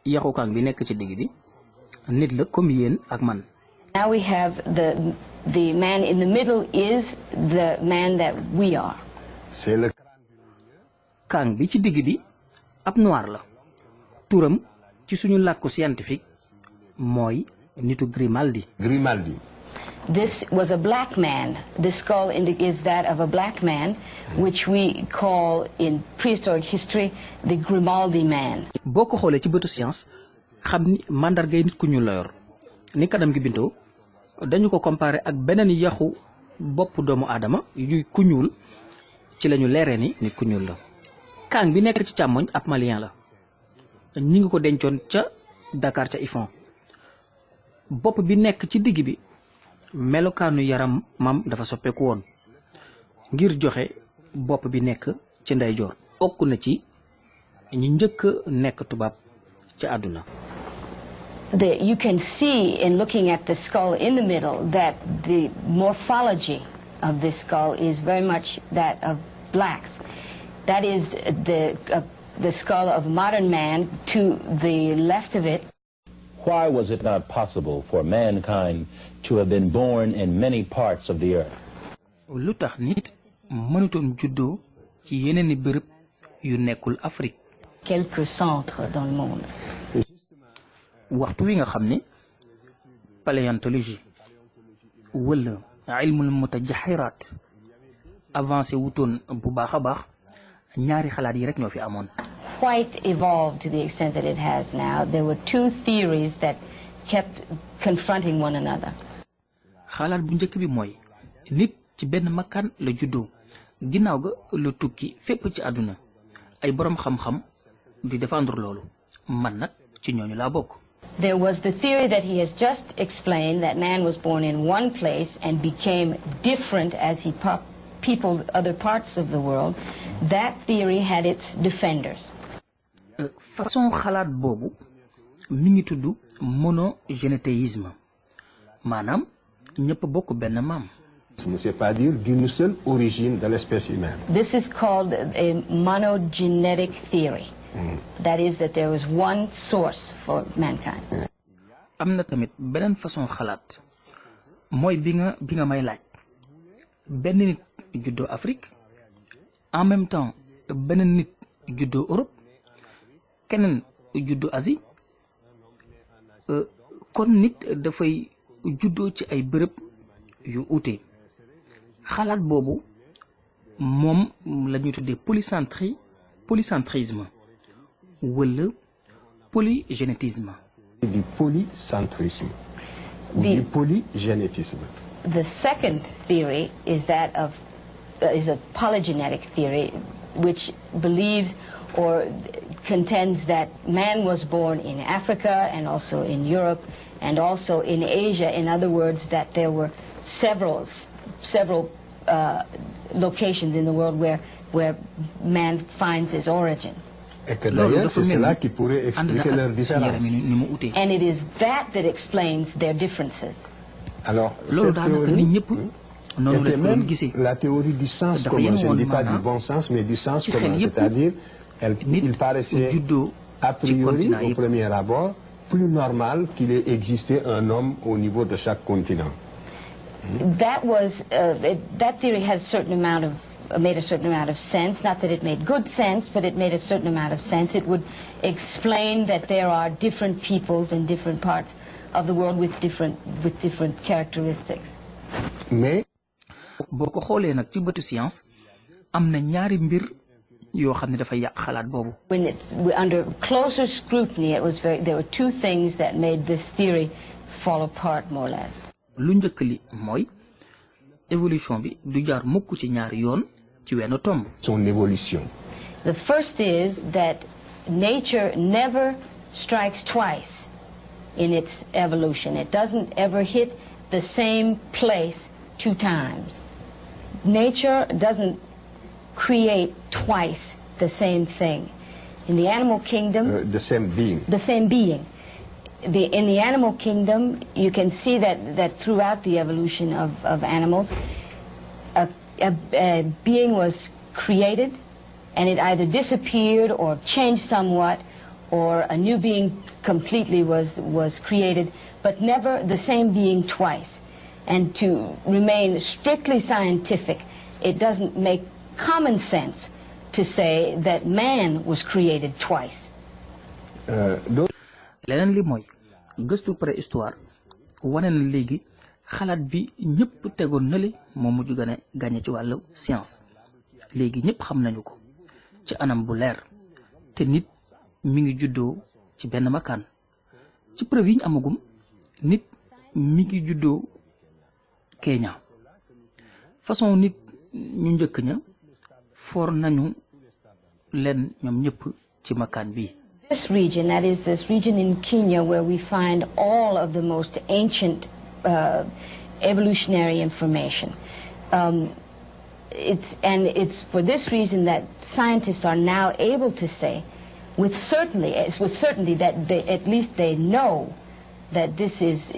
yaxu kaang bi nekk ci digg bi nit la comme yéen ak man. Now we have the man in the middle is the man that we are. C'est le kaang bi ci digg bi ab noir la turam ci suñu làkku scientifique mooy nitu Grimaldi. Grimaldi. This was a black man. The skull is that of a black man, which we call in prehistoric history the Grimaldi man. boo ko xoolee ci bëtu science xam ni mandargay nit ku ñuul la yor ni kanam gi bindoo dañu ko comparé ak beneen yaxu bopp doomu aadama yuy ku ñuul ci lañu leeree ni nit ku ñuul la. kaang bi nekk ci càmmoñ ab malien la ñi ngi ko dencoon ca Dakar ca Ifon. bopp bi nekk ci digg bi melokaanu yaram mam dafa soppeeku woon ngir joxe bopp bi nekk ci ndeyjoor bokk na ci ñi njëkk nekk tubaab ci àdduna. You can see in looking at the skull in the middle that the morphology of this skull is very much that of blacks. That is the skull of modern man. To the left of it, why was it not possible for mankind to have been born in many parts of the earth? lu tax nit mënutoon juddoo ci yeneeni bërëb yu nekkul Afrique. quelques centres dans le monde. waxtu wi nga xam ne paléontologie wala ilmul mutajahirat avancé wutoon bu baax a baax ñaari xalaat yi rek ñoo fi amoon. Quite evolved to the extent that it has now. There were two theories that kept confronting one another. xalaat bu njëkk bi mooy nit ci benn makkaan la juddoo ginnaaw ga la tukki fépp ci àdduna ay borom xam-xam di défendre loolu man nag ci ñooñu laa bokk. There was the theory that he has just explained, that man was born in one place and became different as he peopled other parts of the world. That theory had its defenders. façon xalaat boobu mi ngi tudd monogénétisme maanaam ñëpp bokk benn maam. C'est pas dire d'une seule origine de l'espèce humaine. This is called a monogenetic theory. That is that there was one source for mankind. am na tamit beneen façon xalaat mooy bi nga may laaj benn nit juddoo Afrique en même temps beneen nit juddoo Europe keneen juddoo Asie kon nit dafay juddoo ci ay bërëb yu uute xalaat boobu moom la ñuy tuddee polycentrisme wala polygénétisme. Du polycentrisme ou du polygénétisme. The second theory is that of is a polygenetic theory, which believes or contends that man was born in Africa and also in Europe and also in Asia. In other words, that there were several locations in the world where man finds his origin. Et que d'ailleurs, c'est cela qui pourrait expliquer leurs différences. And it is that explains their differences. Alors, cette théorie était même la théorie du sens commun. Je ne dis pas du bon sens, mais du sens commun. C'est-à-dire, il paraissait a priori, au premier abord, plus normal qu'il ait existé un homme au niveau de chaque continent. That theory has made a certain amount of sense. Not that it made good sense, but it made a certain amount of sense. It would explain that there are different peoples in different parts of the world with different characteristics. Mais boo ko xoolee nag ci bëtu science am na ñaari mbir yoo xam ne dafa yàq xalaat boobu. Under closer scrutiny, there were two things that made this theory fall apart more or less. lu njëkk li mooy évolution bi du jaar mukk ci ñaari yoon ci wenn tomb. Son évolution. The first is that nature never strikes twice in its evolution. It doesn't ever hit the same place two times. Nature doesn't create twice the same thing. In the animal kingdom... the same being. The same being. In the animal kingdom, you can see that throughout the evolution of animals, a being was created, and it either disappeared or changed somewhat, or a new being completely was created, but never the same being twice. And to remain strictly scientific, it doesn't make common sense to say that man was created twice. leneen li mooy gëstu préhistoire wane na léegi xalaat bi ñëpp tegoon na li moo mujj gën a gàññe ci wàllu science léegi ñëpp xam nañu ko ci anam bu leer te nit mi ngi juddoo ci benn makaan ci preuve yi ñu amagum nit mi ngi juddoo Kenya façon nit ñu njëkk ña for nañu leen ñoom ñëpp ci makaan bi. This region, that is this region in Kenya where we find all of the most ancient evolutionary information. It's for this reason that scientists are now able to say with certainty that at least they know that this is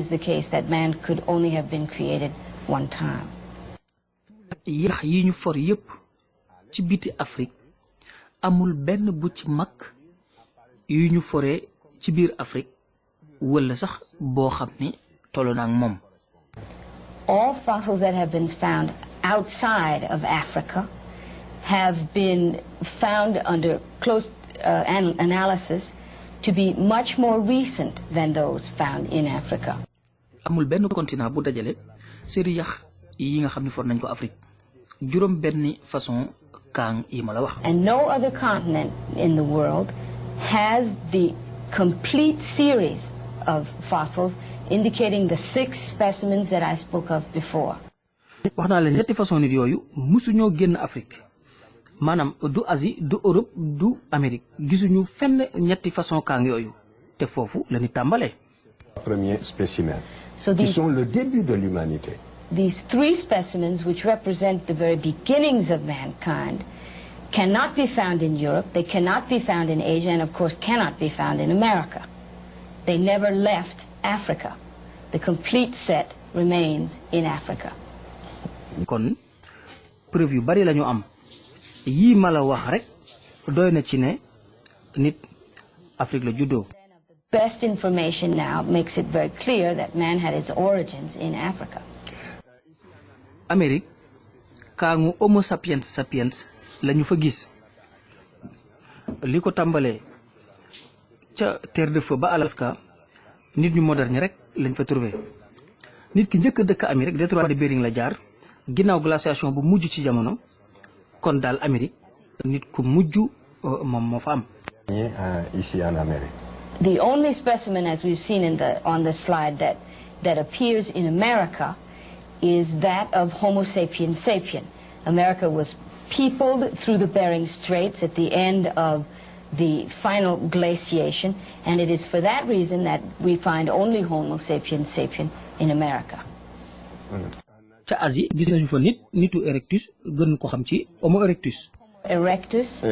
the case, that man could only have been created one time. yax yi ñu for yépp ci biti Afrique amul benn bu ci mag yu ñu foree ci biir Afrique wala sax boo xam ni tollu na ak moom. All fossils that have been found outside of Africa have been found under close analysis to be much more recent than those found in Africa. amul benn continent bu dajale série yax yi nga xam ni for nañ ko Afrique juróom benni façon kaang yi ma la wax. And no other continent in the world has the complete series of fossils indicating the 6 specimens that I spoke of before. wax naa leen ñetti façon nit yooyu musuñoo génn Afrique maanaam du Asie du Europe du Amérique gisuñu fenn ñetti façon kaang yooyu te foofu la ñu tàmbalee. Premier spécimen. Qui sont le début de l'humanité. These 3 specimens, which represent the very beginnings of mankind, cannot be found in Europe, they cannot be found in Asia, and of course cannot be found in America. They never left Africa. The complete set remains in Africa. kon preuve yu bari lañu am yii ma la wax rek doy na ci ne nit Afrique la juddoo. Best information now makes it very clear that man had its origins in Africa. Amérique kaangu Homo sapiens sapiens lañu fa gis li ko tàmbalee ca Terre de Feu ba Alaska nit ñu moderne rek lañ fa trouvé nit ki njëkk dëkk Amérique détroit de Bering la jaar ginnaaw glaciation bu mujj ci jamono kon daal Amérique nit ku mujj moom moo fa am. Ici en Amérique. The only specimen, as we've seen on the slide, that appears in America is that of Homo sapiens sapien. America was peopled through the Bering Straits at the end of the final glaciation, and it is for that reason that we find only Homo sapiens sapien in America. ca Asie gis nañu fa nitu erectus gën ko xam ci Homo erectus. Erectus.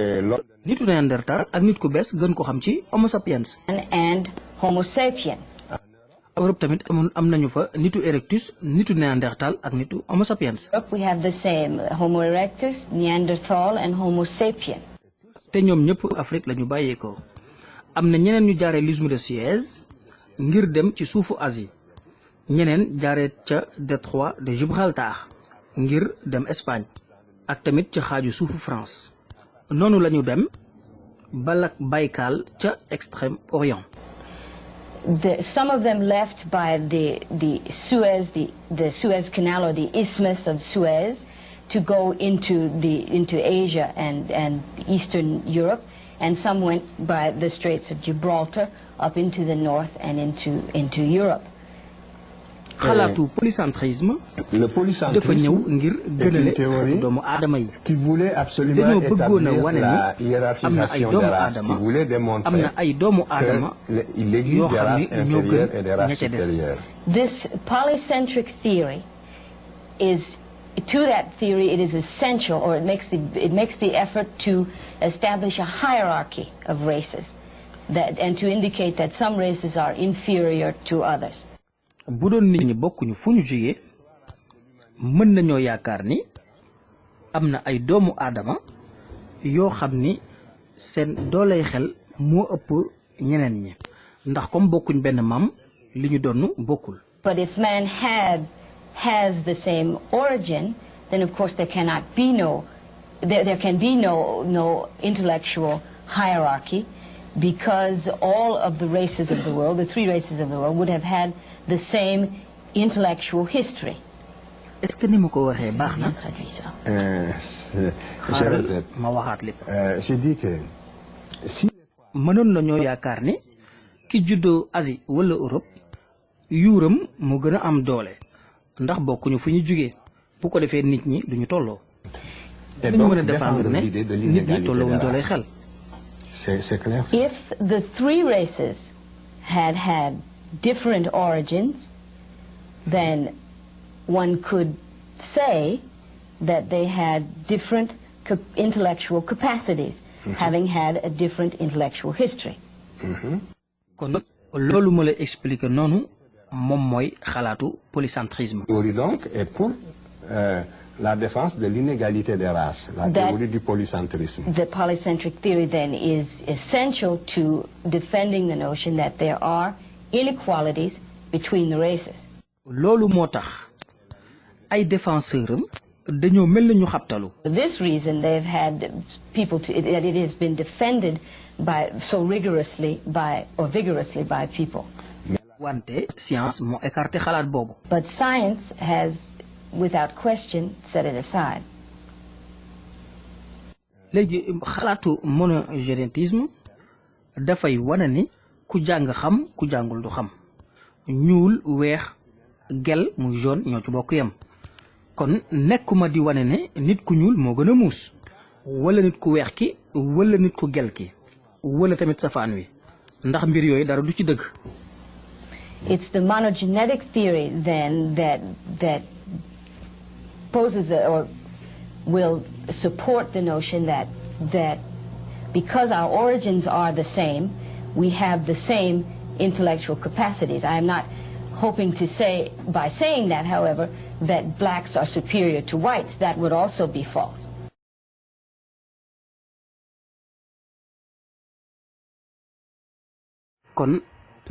nitu Néandertal ak nit ku bees gën ko xam ci Homo sapiens. and Homo sapien. Europe tamit am nañu fa nitu erectus nitu Néandertal ak nitu Homo sapiens. Europe we have the same Homo erectus, Neanderthal and Homo sapien. te ñoom ñëpp Afrique la ñu bàyyeekoo am na ñeneen ñu jaaree l'isthme de Suez ngir dem ci suufu Asie ñeneen jaaree ca détroit de Gibraltar ngir dem Espagne ak tamit ca xaaju suufu France noonu la ñu dem balak Baïkal ca extrême orient. Some of them left by the Suez Canal or the Isthmus of Suez to go into Asia and Eastern Europe, and some went by the Straits of Gibraltar up into the north and into Europe. xalaatu polycentrisme dafa ñëw ngir gënale doomu aadama yi dañoo bëggoon a wane ni am na ay doomu aadama yoo xam ni ñoo gën ña ca des. This polycentric theory is, to that theory it is essential, or it makes the effort to establish a hierarchy of races and to indicate that some races are inferior to others. bu doon nit ñi bokkuñu fu ñu jógee mën nañoo yaakaar ni am na ay doomu aadama yoo xam ni seen dooley xel moo ëpp ñeneen ñi ndax comme bokkuñ benn maam li ñu doon bokkul. But if man has the same origin, then of course there can be no intellectual hierarchy, because all of the races of the world, the three races of the world, would have had the same intellectual history. Est-ce que ni ma ko waxee baax na? Ma waxaat lépp. Je dis que si mënoon nañoo yaakaar ni ki juddoo Asie wala Europe yuuram mu gën a am doole ndax bokkuñu fu ñu jugee bu ko defee nit ñi duñu tolloo. dañu mën a défendre ne nit ñi tolloowuñ doole xel. C'est clair. If the three races had different origins, then one could say that they had different intellectual capacities, having had a different intellectual history. kon loolu ma lay expliquer noonu moom mooy xalaatu polycentrisme. théorie donc est pour la défense de l'inégalité des races, la théorie du polycentrisme. The polycentric theory then is essential to defending the notion that there are inequalities between the races. loolu moo tax ay défenseurs am dañoo mel na ñu xabtalu. For this reason, they've had people that it has been defended vigorously by people. wante science moo écarté xalaat boobu. But science has, without question, set it aside. léegi xalaatu monogénétisme dafay wane ni ku jàng xam ku jàngul du xam ñuul weex gel muy jaune ñoo ci bokk yem kon nekkuma di wane ne nit ku ñuul moo gën a muus wala nit ku weex ki wala nit ku gel ki wala tamit safaan wi ndax mbir yooyu dara du ci dëgg. It's the monogenetic theory then that poses or will support the notion that because our origins are the same, we have the same intellectual capacities. I am not hoping to say, by saying that, however, that blacks are superior to whites. That would also be false. kon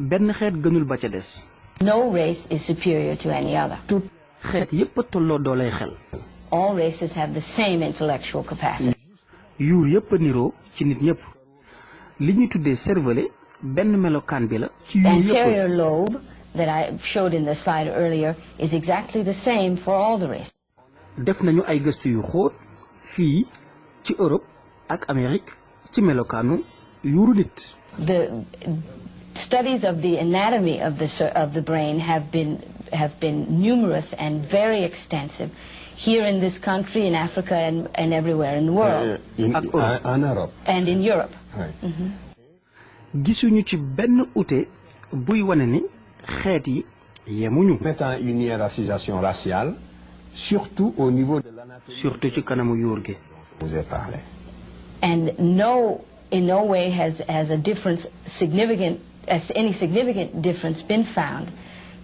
benn xeet gënul ba ca des. No race is superior to any other. tout xeet yépp a tolloo doolay xel. All races have the same intellectual capacity. yuur yépp a niroo ci nit ñépp li ñuy tuddee cervelet benn melokaan bi la ci yuur yépp. The anterior lobe that I showed in the slide earlier is exactly the same for all the races. def nañu ay gëstu yu xóot fii ci Europe ak Amérique ci melokaanu yuuru nit. The studies of the anatomy of the brain have been numerous and very extensive here in this country, in Africa, and everywhere in the world. In Europe. And in Europe. gisuñu ci benn ute buy wane ni xeet yi yemuñu. mettant une hiérarchisation raciale, surtout au niveau de l'anatomie. surtout ci kanamu yuur gi. vous ai parlé. And in no way has a difference any significant difference been found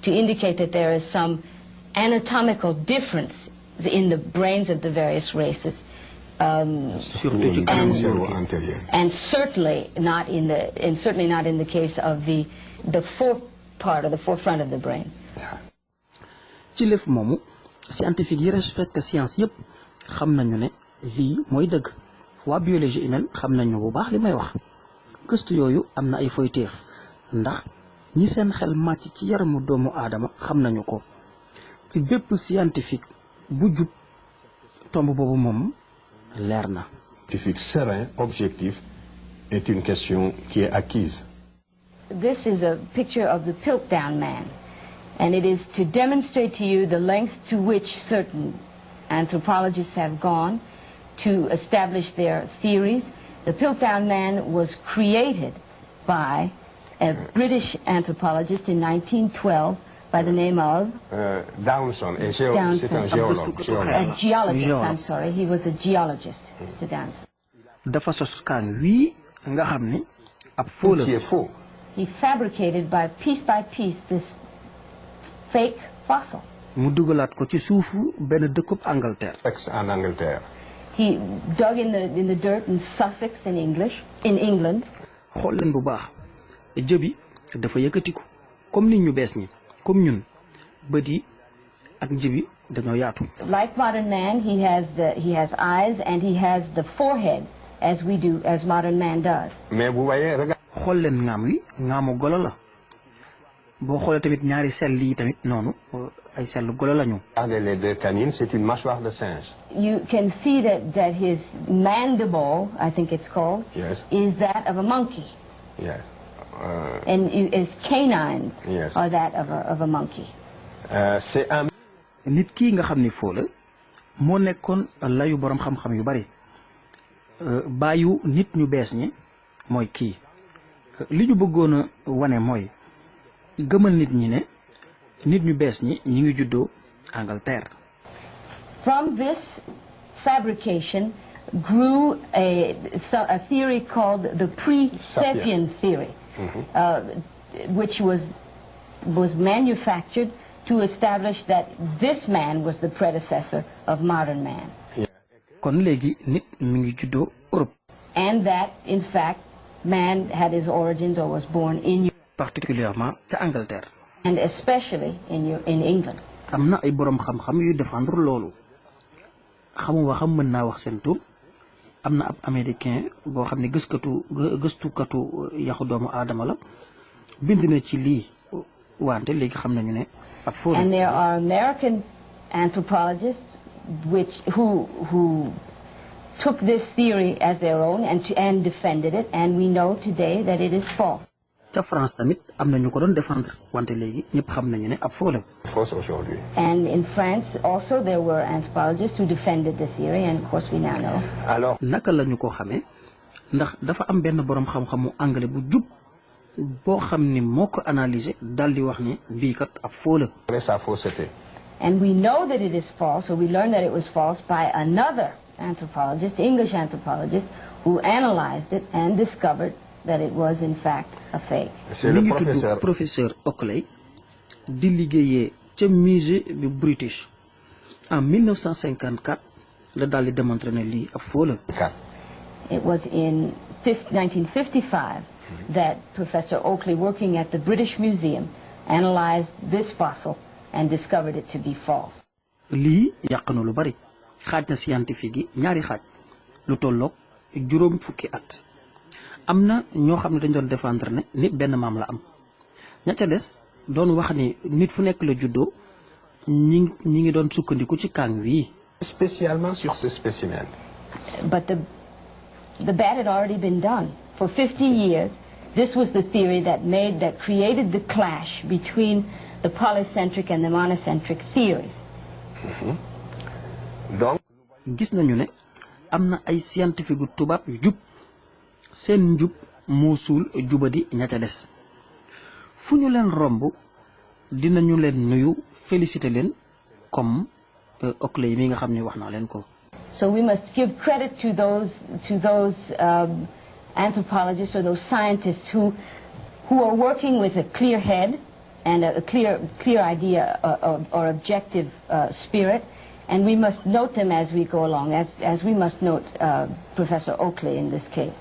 to indicate that there is some anatomical difference in the brains of the various races. And certainly not in the case of the forefront of the brain. ci lëf moomu scientifique yi respecté science yépp xam nañu ne lii mooy dëgg waa biologie humaine xam nañu bu baax li may wax gëstu yooyu am na ay foyteef ndax ñi seen xel màcc ci yaramu doomu aadama xam nañu ko ci bépp scientifique bu jub tomb boobu moom leer na. Scientifique serein, objectif, est une question qui est acquise. This is a picture of the Piltdown man, and it is to demonstrate to you the lengths to which certain anthropologists have gone to establish their theories. The Piltdown man was created by a British anthropologist in 1912 by the name of Downson. C'est un géologue. A geologist, I'm sorry. He was a geologist, Mr. Downson. dafa sos kaan wii nga xam ni ab faux la. Qui est faux. He fabricated by piece this fake fossil. mu dugalaat ko ci suufu benn dëkkub Angleterre. En Angleterre. He dug in the dirt in Sussex in England. xool leen bu baax jëbi dafa yëkkatiku comme nit ñu bees ñi comme ñun bët yi ak jëbi dañoo yaatu. Like modern man, he has eyes and he has the forehead as we do, as modern man does. Mais vous voyez, regarde. xool leen ngaam wi ngaamu golo la boo xoolee tamit ñaari sell yi tamit noonu ay sell golo lañu. Regardez les deux canines, c'est une mâchoire de singe. You can see that his mandible, I think it's called, Yes. is that of a monkey. Yes. And his canines Yes. are that of a monkey. C'est un. nit kii nga xam ni foo la moo nekkoon layu borom xam-xam yu bari bàyyu nit ñu bees ñi mooy kii li ñu bëggoon a wane mooy gëmal nit ñi ne nit ñu bees ñi ñi ngi juddoo Angleterre. From this fabrication grew a theory called the pre-sapien theory, which was manufactured to establish that this man was the predecessor of modern man. kon léegi nit mi ngi juddoo Europe. And that, in fact, man had his origins or was born in Europe. particulièrement ca Angleterre. And especially in England. am na ay borom xam-xam yuy défendre loolu xamuma xam mën naa wax seen tur am na ab américain boo xam ne gëstukatu yaxu doomu aadama la bind na ci lii wante léegi xam nañu ne ab fóore. And there are American anthropologists who took this theory as their own and defended it, and we know today that it is false. ca France tamit am na ñu ko doon défendre wante léegi ñëpp xam nañu ne ab faux la. Fausse aujourd'hui. And in France also there were anthropologists who defended the theory, and of course we now know. Alors. naka la ñu ko xamee ndax dafa am benn borom xam-xamu anglais bu jub boo xam ni moo ko analyser daal di wax ni bii kat ab faux la. Sa fausseté. And we know that it is false, or we learned that it was false by another anthropologist, English anthropologist, who analyzed it and discovered that it was in fact a fake. C'est le professeur Oakley di liggéeyee ca musée du British en 1954 la daal di démontrer ne lii ab faux la. It was in 1955 that Professor Oakley, working at the British Museum, analyzed this fossil and discovered it to be false. lii yàq na lu bari xaaj na scientifique yi ñaari xaaj lu tolloog juróom fukki at am na ñoo xam ne dañ doon défendre ne nit benn maam la am ña ca des doon wax ni nit fu nekk la juddoo ñi ngi doon sukkandiku ci kàng wi. Spécialement sur ce spécimen. But the bad had already been done. For 50 years, this was the theory that created the clash between the polycentric and the monocentric theories. Donc. gis nañu ne am na ay scientifique gu tubaab yu jub seen njub moo suul jubadi ña ca des fu ñu leen romb dinañu leen nuyu féliciter leen comme Oakley mi nga xam ne wax naa leen ko. So we must give credit to those anthropologists or those scientists who are working with a clear head and a clear idea or objective spirit, and we must note them as we go along, as we must note Professor Oakley in this case.